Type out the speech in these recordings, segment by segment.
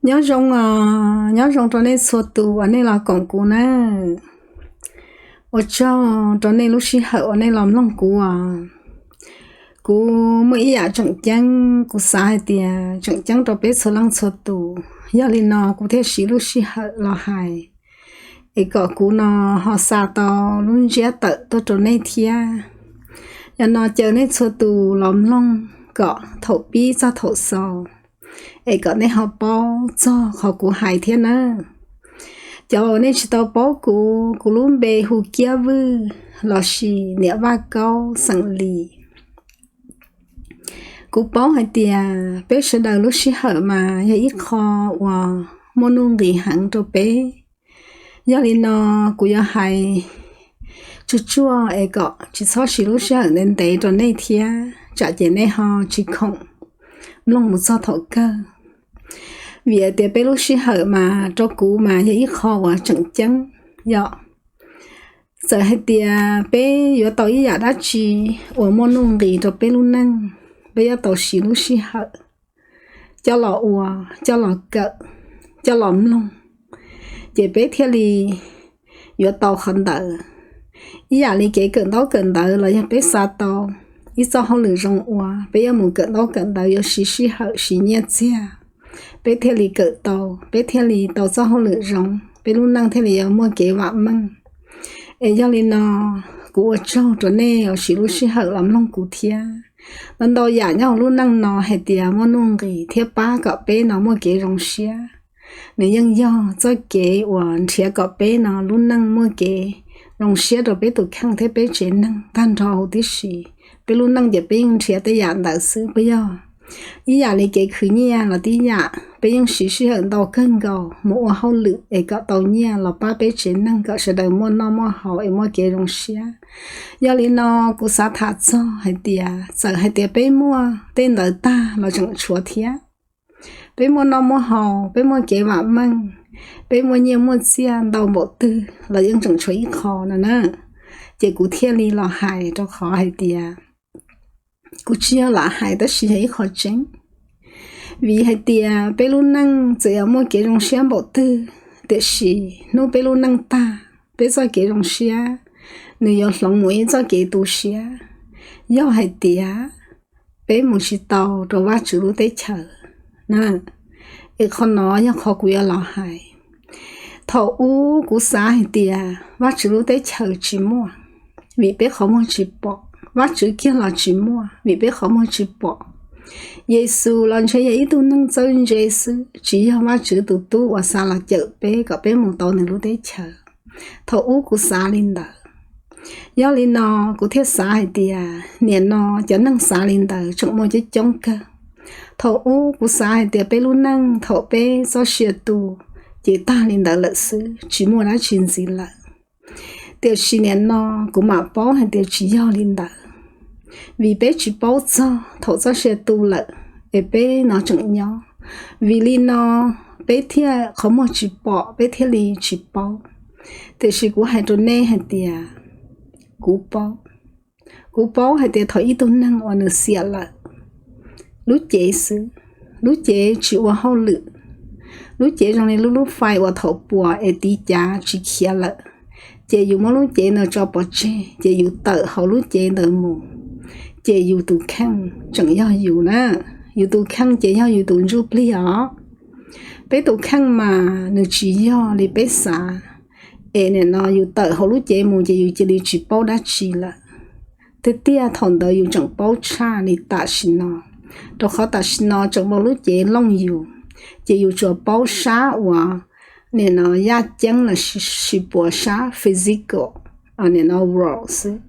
Nyob zoo os, nyob zoo rau nej txhua tus uas nej los koom kuv nawb. Ua tsaug rau nej lub sij hawm uas nej los mloog kuv os. Kuv muaj ib yam tseem ceeb, kuv xav hais tias tseem ceeb rau peb txhua leej txhua tus, yog li no kuv thiaj siv lub sij hawm los hais, es kom kuv no ho xa tau lub ntsiab tawm tuaj rau nej thiab. Yog no caw nej txhua tus los mloog kom thaum pib txog thaum xaus, es kom nej ho paub txog qhov kuv hais thiab nawb. Cov uas nej tsis tau paub kuv, kuv lub npe hu Kiab Vwj lossis Niam Vaj Kaub xeem Lis. Kuv paub hais tias peb sawv daws lub sij hawm mas yog ib qho uas muaj nuj nqis heev rau peb. Yog li no kuv yuav hais tsuag tsuag es kom tsis txhob siv lub sij hawm ntev ntev rau nej thiab tsam ces nej ho tsis khoom mloog mus txog thaum kawg. Vim hais tias peb lub sij hawm mas rau kuv mas yog ib qho uas tseem ceeb yom. Txawm hais tias peb yuav tau ib yam dab tsi uas muaj nuj nqis rau peb lub neej, peb yuav tau siv lub sij hawm coj los ua, coj los kawm, coj los mloog, ces peb thiaj li yuav tau qhov ntawd. Ib yam li kev kawm ntaub kawm ntawv los yog peb xav tau ib txoj hauj lwm zoo ua, peb yuav mus kawm ntaub kawm ntawv, yuav siv sij hawm siv nyiaj txiag, peb thiaj li kawm tau, peb thiaj li tau txoj hauj lwm zoo, peb lub neej thiaj li yuav muaj kev vam meej. Es yog li no, kuv ua tsaug rau nej uas siv lub sij hawm los mloog kuv thiab. Ntau ntau yam nyob hauv lub neej no hais tias muaj nuj nqis thiab pab kom peb no muaj kev zoo siab, nws yeej yog txoj kev uas nrhiav kom peb no lub neej muaj kev zoo siab rau peb tus kheej thiab peb tsev neeg tag nrho huv tib si. Peb lub neej ces peb yeej nrhiav tej yam ntawd xwb puas yog? Ib yam li kev khwv nyiaj los tib yam, peb yeej siv sij hawm ntau kawg nkaus mus ua hauj lwm es kom tau nyiaj los pab peb tsev neeg kom sawv daws muaj noj muaj haus es muaj kev zoo siab. Yog li no, kuv xav tham txog hais tias txawm hais tias peb muaj tej ntawd tag los tseem tshuav thiab. Peb muaj noj muaj haus, peb muaj kev vam meej, peb muaj nyiaj muaj txiaj ntau npaum twg los yeej tseem tshuav ib qho no na. Ces kuv thiaj li los hais rau qhov hais tias kuv tsis yog lam hais tab sis yog ib qho tseeb. Vim hais tias peb lub neej txawm yuav muaj kev zoo siab npaum twg, tiam sis hnub peb lub neej tag, peb txoj kev zoo siab nws yuav hloov mus ib txoj kev tu siab, yog hais tias peb mus tsis tau rau Vajtswv lub teb chaws na. Es qhov no yog qhov kuv yuav los hais. Thaum ub kuv xav hais tias Vajtswv lub teb chaws tsis muaj, vim peb qhov muag tsis pom. Vajtswv kiag los tsis muaj, vim peb qhov muag tsis pom. Yexus los ntshe yog ib tug neeg txawj ntse xwb, tsis yog Vajtswv tus tub uas xa los cawm peb kom peb mus tau nws lub teb chaws. Thaum ub kuv xav li ntawd. Yog li no, kuv thiaj xav hais tias nim no cov neeg xav li ntawd tseem muaj coob coob kawg. Thaum ub kuv xav hais tias peb lub neej thaum peb txoj sia tu ces tag li ntawd lawm xwb, tsis muaj dab tsi ntxiv lawm. Tiam sis nim no kuv mam paub hais tias tsis yog li ntawd, vim peb tsis paub txog thaum txoj sia tu lawm es peb no tseem nyob. Vim li no, peb thiaj qhov muag tsis pom, peb thiaj li tsis paub. Tiam sis kuv hais rau nej hais tias kuv paub. Kuv paub hais tias thaum ib tug neeg uas nws xiam lawm, lub cev xwb, lub cev tsis ua hauj lwm, lub cev zoo li lub lub fais uas thaum puas es tiv cav tsis khiav lawm, ces yus muab lub cev ntawd tso pov tseg, ces yus tawm hauv lub cev ntawd mus, ces yus tus kheej tseem yog yus na. Yus tus kheej ces yog yus tus ntsuj plig os. Peb tus kheej mas nws tsis yog li peb xav, es nim no yus tawm hauv lub cev mus ces yus cia li tsis paub dab tsi lawm. Tiag tiag thaum ntawd yus tseem paub tshaj li tam sim no, rau qhov tam sim no tseem muaj lub cev looj yus, ces yus tsuas paub sab uas nim no yaj ceeb los sis puas sab physical, nim no world xwb.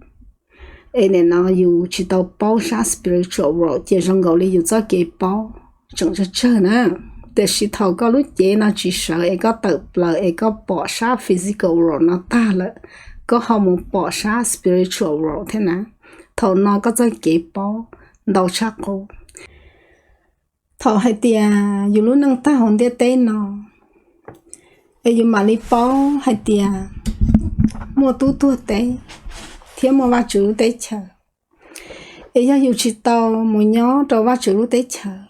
Es nim no yus tsis tau paub sab spiritual world, ces zoo nkaus li yus txoj kev paub tseem tsawg tsawg na. Tiam sis thaum koj lub cev no tsis sawv es koj tawm plaws es koj pom sab physical world no tag lawm, koj ho mus pom sab spiritual world thiab na. Thaum no koj txoj kev paub ntau tshaj qub. Thaum hais tias yus lub neej tag hauv ntiaj teb no, es yus mam li paub hais tias muaj tub tuag teb thiab muaj Vajtswv lub teb chaws. Es yog yus tsis tau mus nyob rau Vajtswv lub teb chaws,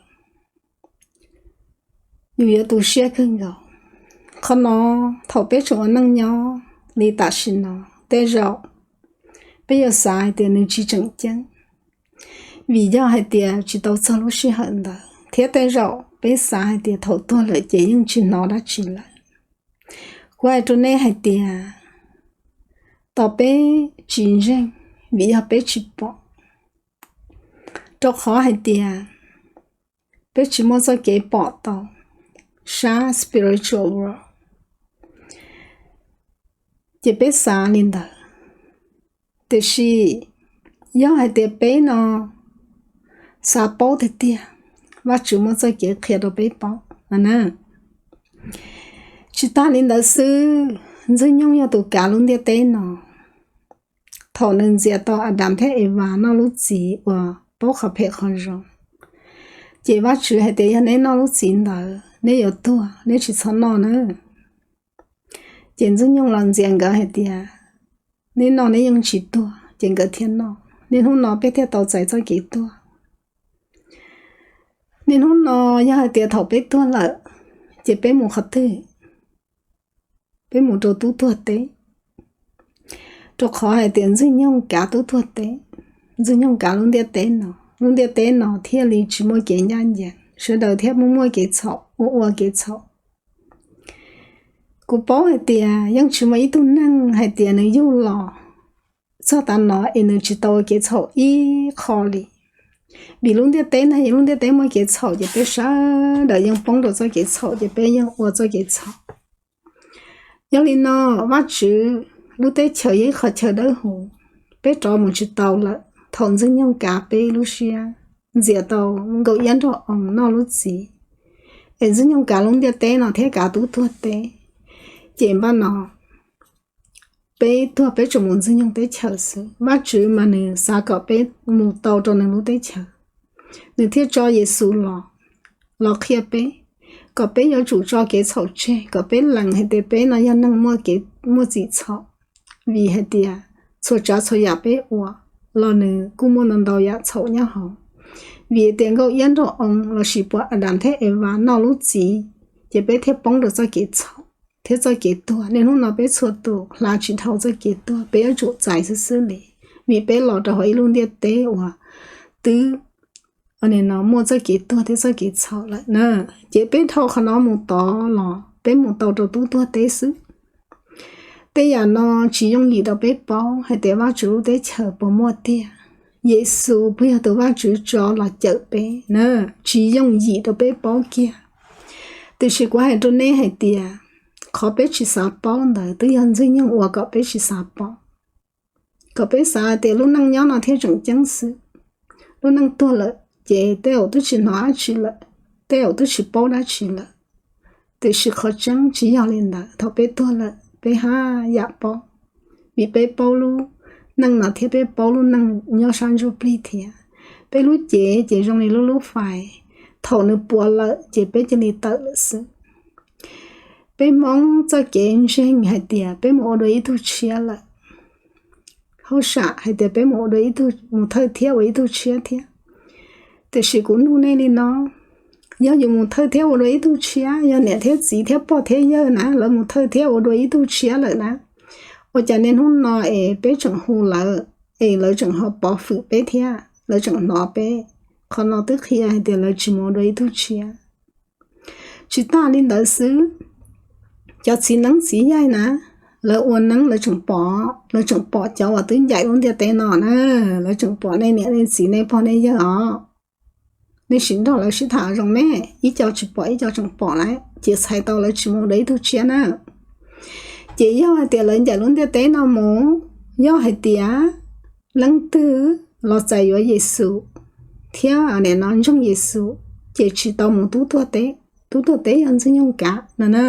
yus yuav tu siab kawg nkaus. Qhov no, thaum peb tseem ua neej nyob li tam sim no, tej zaum peb yuav xav hais tias nws tsis tseem ceeb, vim yog hais tias tsis tau txog lub sij hawm ntawd, thiab tej zaum peb xav hais tias thaum tuag lawm ces yeej tsis hnov dab tsi lawm. Kuv hais rau nej hais tias, tos peb tsis ntseeg, vim yog peb tsis pom, rau qhov hais tias peb tsis muaj txoj kev pom tau sab spiritual world, ces peb xav li ntawd. Tiam sis yog hais tias peb no xav paub tiag tiag, Vajtswv muaj txoj kev qhia rau peb paub no na. Tsis tas li ntawd xwb, Ntxwg Nyoog yog tus kav lub ntiaj teb no. Thaum nws ntxias tau Adas thiab Evas noj lub txiv uas paub qhov phem qhov zoo, ces Vajtswv hais tias yog neb noj lub txiv ntawd neb yuav tuag, neb tsis txhob noj na. Ces Ntxwg Nyoog los ntxias nkawd hais tias, neb noj neb yeej tsis tuag, ces nkawd thiaj noj. Niaj hnub no peb thiaj tau txais txoj kev tuag. Niaj hnub no yog hais tias thaum peb tuag lawm, ces peb mus qhov twg? Peb mus rau tub tuag teb. Rau qhov hais tias Ntxwg Nyoog kav tub tuag teb, Ntxwg Nyoog kav lub ntiaj teb no, lub ntiaj teb no thiaj li tsis muaj kev ncaj ncees, sawv daws thiaj muaj muaj kev txhaum, ua ua kev txhaum. Kuv paub hais tias yeej tsis muaj ib tug neeg hais tias nws yug los txog tav no es nws tsis tau ua kev txhaum ib qho li. Vim lub ntiaj teb no yog lub ntiaj teb muaj kev txhaum, ces peb sawv daws yeej poob rau txoj kev txhaum, ces peb yeej ua txoj kev txhaum. Yog li no, Vajtswv lub teb chaws yog ib qhov chaw dawb huv, peb rov mus tsis tau lawm. Thaum Ntxwg Nyoog kav peb lub siab, ntxias tau Nkauj Iab Nraug Oo noj lub txiv, es Ntxwg Nyoog kav lub ntiaj teb no thiab kav tub tuag teb, ces npaj no peb tuag peb tsuas mus Ntxwg Nyoog teb chaws xwb. Vajtswv mas nws xav kom peb mus tau rau nws lub teb chaws, nws thiaj tso Yexus los, los qhia peb, kom peb yuav tsum tso kev txhaum tseg, kom peb lees hais tias peb no yog neeg muaj txim txhaum, vim hais tias txhua tsav txhua yam peb ua los nws kuj muaj ntau ntau yam txhaum nyob hauv. Vim tias Nkauj Iab Nraug Oo lossis puas Adas thiab Evas noj lub txiv, ces peb thiaj poob rau txoj kev txhaum thiab txoj kev tuag. Niaj hnub no peb txhua tus hla tsis dhau txoj kev tuag, peb yuav tsum txais xwb xwb li, vim peb los rau hauv ib lub ntiaj teb uas twb muaj txoj kev tuag thiab txoj kev txhaum lawm na. Ces peb dhau qhov no mus tod los peb mus tau rau tub tuag teb xwb. Tej yam no tsis yooj yim rau peb paub hais tias Vajtswv lub teb chaws puas muaj tiag, Yexus puas yog tus Vajtswv tso los cawm peb na, tsis yooj yim rau peb paub kiag. Tiam sis kuv hais rau nej hais tias, qhov peb tsis xav paub ntawd twb yog Ntxwg Nyoog ua kom peb tsis xav paub, kom peb xav tias lub neej nyob no thiaj tseem ceeb xwb, lub neej tuag lawm ces tej zaum twb tsis hnov dab tsi lawm, tej zaum twb tsis paub dab tsi lawm. Tiam sis qhov tseeb tsis yog li ntawd, thaum peb tuag lawm peb haj yam paub, vim peb paub lub neej no thiab peb paub lub neej nyob sab ntsuj plig thiab. Peb lub cev ces zoo li lub lub fais, thaum nws puas lawm ces peb cia li tawm lawm xwb. Peb Hmoob txoj kev ntseeg hais tias peb mus ua dua ib tug tshiab lawm, hauj sam hais tias peb mus ua dua ib tug, mus thawj thiab ua ib tug tshiab thiab. Tiam sis kuv nug nej li no, yog yus mus thawj thiab ua dua ib tug tshiab, yog niam thiab txiv thiab pog thiab yawg na lawv mus thawj thiab ua dua ib tug tshiab lawm na, ua cas niaj hnub no es peb tseem hu lawv, es lawv tseem ho pov fwm peb thiab lawv tseem hnov peb? Qhov no twb qhia hais tias lawv tsis mus ua dua ib tug tshiab. Tsis tas li ntawd xwb, cov txiv neeb txiv yaig na, lawv ua neeb lawv tseem pom, lawv tseem pom cov uas twb ncaim lub ntiaj teb no na, lawv tseem pom nej niam nej txiv nej pog nej yawg os. Nej sim nrog lawv sib tham zoo me, ib co tsis pom ib co tseem pom lawm, ces txhais tau lawv tsis mus ua dua ib tug tshiab na. Ces yog hais tias lawv ncaim lub ntiaj teb no mus, yog hais tias leej twg los txais yuav Yexus thiab nim no ntseeg Yexus, ces tsis tau mus tub tuag teb. Tub tuag teb yog Ntxwg Nyoog kav no na.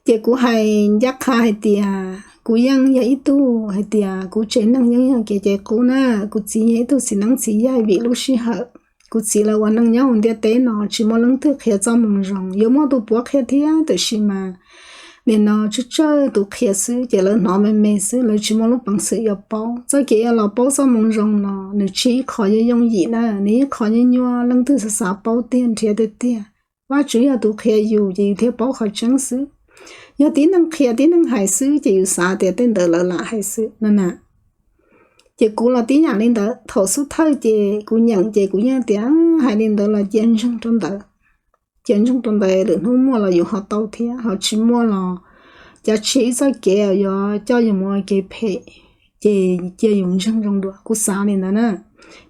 Ces kuv hais ncaj qha hais tias kuv yeej yog ib tug hais tias kuv tsev neeg yeej yog kev cai qub na, kuv txiv yog ib tug txiv neeb txiv yaig vim lub sij hawm kuv txiv lawv ua neej nyob hauv ntiaj teb no tsis muaj leej twg qhia txoj moo zoo, yuav muaj tus puav qhia thiab tiam sis mas nim no tsawg tsawg tus qhia xwb ces lawv hnov me me xwb, lawv tsis muaj lub peev xwm yuav paub. Txoj kev yuav los paub txoj moo zoo no nws tsis ib qho yooj yooj yim na, nws ib qho nyuaj nyuaj, leej twg xav xav paub tiag nrhiav tiag tiag. Vajtswv yog tus qhia yus ces yus thiaj paub qhov tseeb xwb. Yog tib neeg qhia tib neeg hais xwb ces yus xav tias tej ntawd lawv lam hais xwb no na. Ces kuv los tib yam li ntawd, thaum xub thawj ces kuv nyeem ces kuv yeej tias hais li ntawd los cia ntseeg rau ntawd, cia ntseeg rau ntawd, lwm hnub muaj los yus ho tau thiab, ho tsis muaj los cav tsis ib txoj kev yuav coj yus mus ua kev phem, ces cia yus ntseeg zoo dua, kuv xav li ntawd na.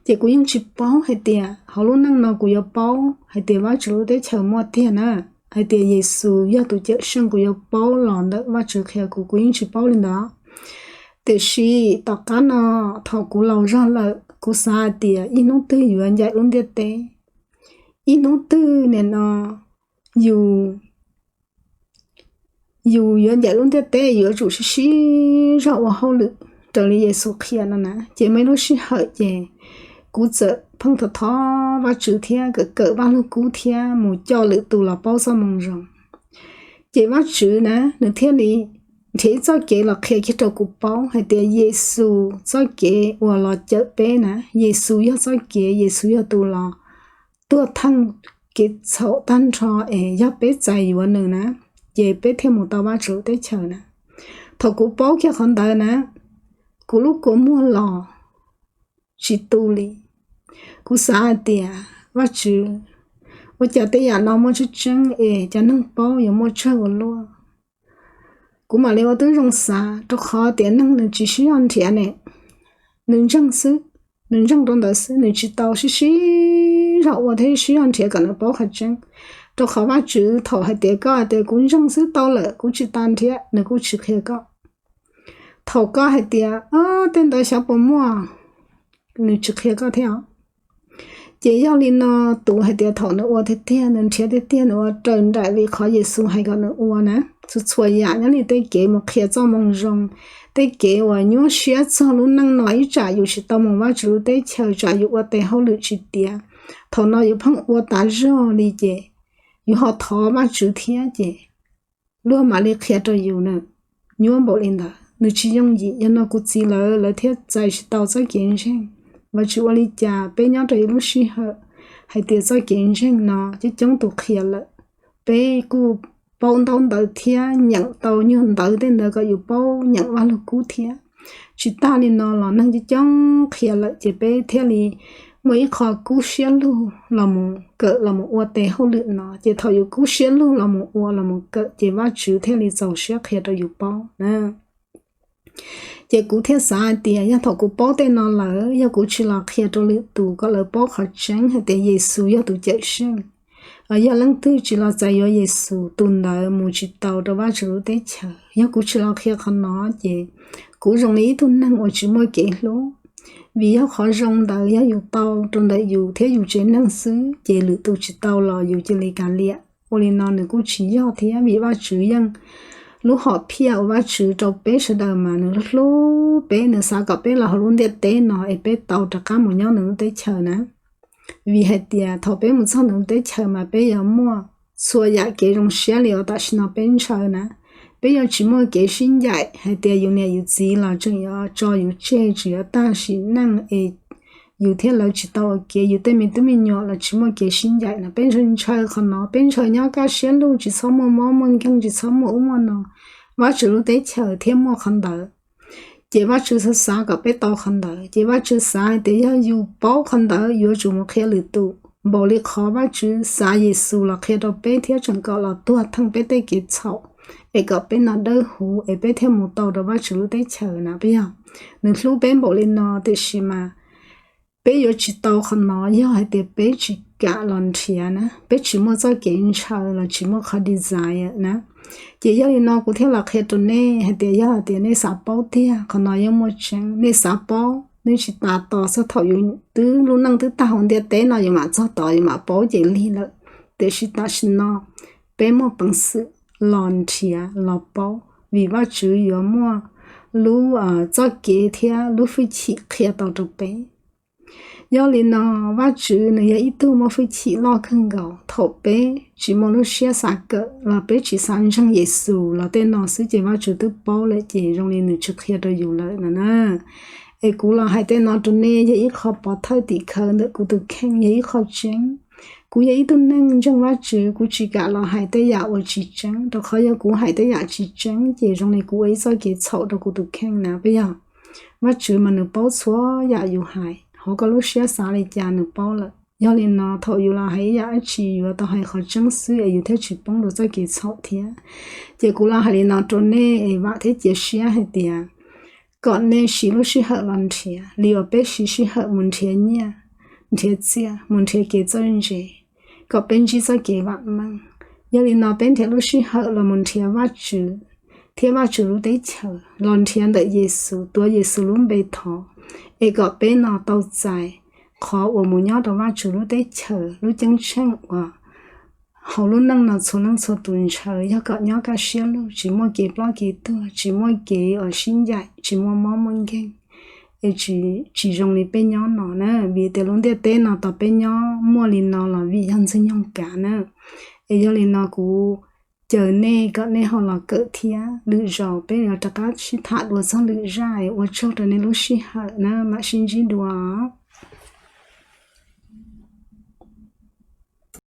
Ces kuv yeej tsis paub hais tias hauv lub neej no kuv yuav paub hais tias Vajtswv lub teb chaws muaj tiag na, hais tias Yexus yog tus cawm seej, kuv yuav paub los ntawm Vajtswv qhia kuv, kuv yeej tsis paub li ntawd. Tiam sis tom qab no thaum kuv laus zog lawm kuv xav hais tias ib hnub twg yus yuav ncaim lub ntiaj teb, ib hnub twg nim no yus yus yuav ncaim lub ntiaj teb, yuav tsum sib sib zog ua hauj lwm raws li Yexus qhia no na. Ces muaj ib lub sij hawm ces kuv txawm pheej thov thov Vajtswv thiab kawm kawm Vaj Lug Kub thiab mus coj lwm tus los paub txoj moo zoo. Ces Vajtswv na, nws thiaj li nrhiav ib txoj kev los qhia kiag rau kuv paub hais tias Yexus txoj kev uas los cawm peb na, Yexus yog txoj kev, Yexus yog tus los tuag theej kev txhaum tag nrho es yog peb txais yuav nws na, ces peb thiaj mus tau Vajtswv teb chaws na. Thaum kuv paub kiag qhov ntawd na, kuv lub kua muag los tsis tu li. Kuv xav hais tias Vajtswv, ua cas tej yam no muaj tseeb tseeb es cov neeg paub yuav muaj tsawg ua luaj. Kuv mam li ua tib zoo xav, rau qhov tias neeg nws tsis sib zog nrhiav ne, nws ntseeg xwb, nws ntseeg rau ntawd xwb, nws tsis tau sib sib zog ua thiab sib zog nrhiav kom nws paub qhov tseeb. Rau qhov Vajtswv thaum hais tias koj hais tias kuv ntseeg xwb tau lawm, kuv tsis tas nrhiav, nws kuj tsis qhia koj. Thaum koj hais tias tej ntawd xyov puas muaj, nws tsis qhia koj thiab. Ces yog li no, tus hais tias thaum nws ua tiag tiag, nws nrhiav tiag tiag, nws ua raws nraim li qhov Yexus hais kom nws ua na, txhua txhua yam nyob li tej kev mus qhia txoj moo zoo, tej kev uas nyuaj siab txog lub neej no ib tsam yus tsis tau mus Vajtswv lub teb chaws, tsam yus ua tes hauj lwm tsis tiav. Thaum no yus pheej ua tas zog li ces yus ho thov Vajtswv thiab ces luag mam li qhia rau yus na. Nyuaj npaum li ntawd, nws tsis yooj yim. Yog no kuv txiv lawv, lawv thiaj txais tsis tau txoj kev ntseeg. Vajtswv ua li cas peb nyob rau ib lub sij hawm hais tias txoj kev ntseeg no coob coob tus qhia lawm, peb kuj paub ntaub ntawv thiab nyeem tau nyuag ntawv tej ntawd kom yus paub nyeem Vaj Lug Kub thiab. Tsis tag li no los neeg coob coob qhia lawm ces peb thiaj li muaj ib qho kub siab lug los mus kawm los mus ua tes hauj lwm no. Ces thaum yus kub siab lug los mus ua los mus kawm ces Vajtswv thiaj li txaus siab qhia rau yus paub na. Ces kuv thiaj xav hais tias yog thaum kuv paub tej no lawm, yog kuv tsis los qhia rau lwm tus kom lawv paub qhov tseeb hais tias Yexus yog tus cawm seej, yog leej twg tsis los txais yuav Yexus, tus ntawd mus tsis tau rau Vajtswv lub teb chaws. Yog kuv tsis los qhia qhov no ces kuv zoo li ib tug neeg uas tsis muaj kev hlub, vim yog qhov zoo ntawd yog yus tau rau ntawm yus thiab yus tsev neeg xwb, ces lwm tus tsis tau los yus cia li kav liam. Ua li no nws kuj tsis yog thiab, vim Vajtswv yeej, lub hom phiaj uas Vajtswv rau peb sawv daws mas nws hlub peb, nws xav kom peb los hauv lub ntiaj teb no es peb tau rov qab mus nyob nws lub teb chaws na. Vim hais tias thaum peb mus txog nws lub teb chaws mas peb yuav muaj txhua yam kev zoo siab li uas tam sim no peb ntshaw na. Peb yuav tsis muaj kev sib ncaim hais tias yus niam yus txiv los tseem yuav tso yus tseg, tseem yuav tag sim neej es yus thiab lawv tsis tau ua ke, yus tej me tub me nyuam los tsis muaj kev sib ncaim no. Peb ntshaw ntshaw qhov no, peb ntshaw nyob kaj siab lug, tsis txhob muaj mob muaj nkeeg, tsis txhob muaj ub muaj no, Vajtswv lub teb chaws thiaj muaj qhov ntawd. Ces Vajtswv xav xav kom peb tau qhov ntawd, ces Vajtswv xav hais tias yog yus paub qhov ntawd yuav tsum mus qhia lwm tus, npaum li qhov Vajtswv xav Yexus los qhia rau peb thiab tseem kom los tuag theej peb tej kev txhaum, es kom peb no dawb huv es peb thiaj mus tau rau Vajtswv lub teb chaws na. Peb yog, nws hlub peb npaum li no tiam sis mas peb yuav tsis tau qhov no yog hais tias peb tsis kam los nrhiav na, peb tsis muaj txoj kev ntshaw los tsis muaj qhov desire na. Ces yog li no kuv thiaj los qhia rau nej hais tias yog hais tias nej xav paub tiag qhov no yeej muaj tseeb, nej xav paub nej tsis tas tos txog thaum yus twb lub neej twb tag hauv ntiaj teb no yus mam txog tod yus mam paub ces lig lawm. Tiam sis tam sim no peb muaj peev xwm los nrhiav los paub vim Vajtswv yuav muaj lub txoj kev thiab lub hwj chim qhia tau rau peb. Yog li no, Vajtswv nws yog ib tug muaj hwj chim loj kawg nkaus. Thaum peb tsis muaj lub siab xav kawm los peb tsis xav ntseeg Yexus los tej no xwb ces Vajtswv twb paub lawm ces zoo li nws tsis qhia rau yus lawm no na. Es kuv los hais tej no rau nej yog ib qho pov thawj tim khawv ntawm kuv tus kheej, yog ib qho tseeb. Kuv yog ib tug neeg ntseeg Vajtswv, kuv tsis kam los hais tej yam uas tsis tseeb, rau qhov yog kuv hais tej yam tsis tseeb ces zoo li kuv ua ib txoj kev txhaum rau kuv tus kheej na, puas yog? Vajtswv mas nws paub txhua yam yus hais, hauv koj lub siab xav li cas nws paub lawm. Yog li no thaum yus los hais ib yam dab tsi yuav tau hais qhov tseeb xwb es yus thiaj tsis poob rau txoj kev txhaum thiab. Ces kuv los hais li no rau nej es vam thiab cia siab hais tias kom nej siv lub sij hawm los nrhiav li uas peb siv sij hawm mus nrhiav nyiaj, nrhiav txiaj, mus nrhiav kev txawj ntse, kom peb ntsib txoj kev vam meej. Yog li no peb nrhiav lub sij hawm los mus nrhiav Vajtswv thiab Vajtswv lub teb chaws, los nrhiav ntawm Yexus, tuav Yexus lub npe thov, es kom peb no tau txais qhov uas mus nyob rau Vajtswv lub teb chaws, lub ceeb tsheej uas hauv lub neej no txhua leej txhua tus ntshaw, yog kom nyob kaj siab lug, tsis muaj kev ploj kev tuag, tsis muaj kev uas sib ncaim, tsis muaj mob muaj nkeeg, es tsis zoo li peb nyob no na. Vim tias lub ntiaj teb no tos peb nyob muaj li no los vim yog Ntxwg Nyoog kav na. Es yog li no kuv caw nej kom nej ho los kawm thiab, lwm zaus peb yuav rov qab sib tham dua txog lwm zaj. Ua tsaug rau nej lub sij hawm na, mam sib ntsib dua.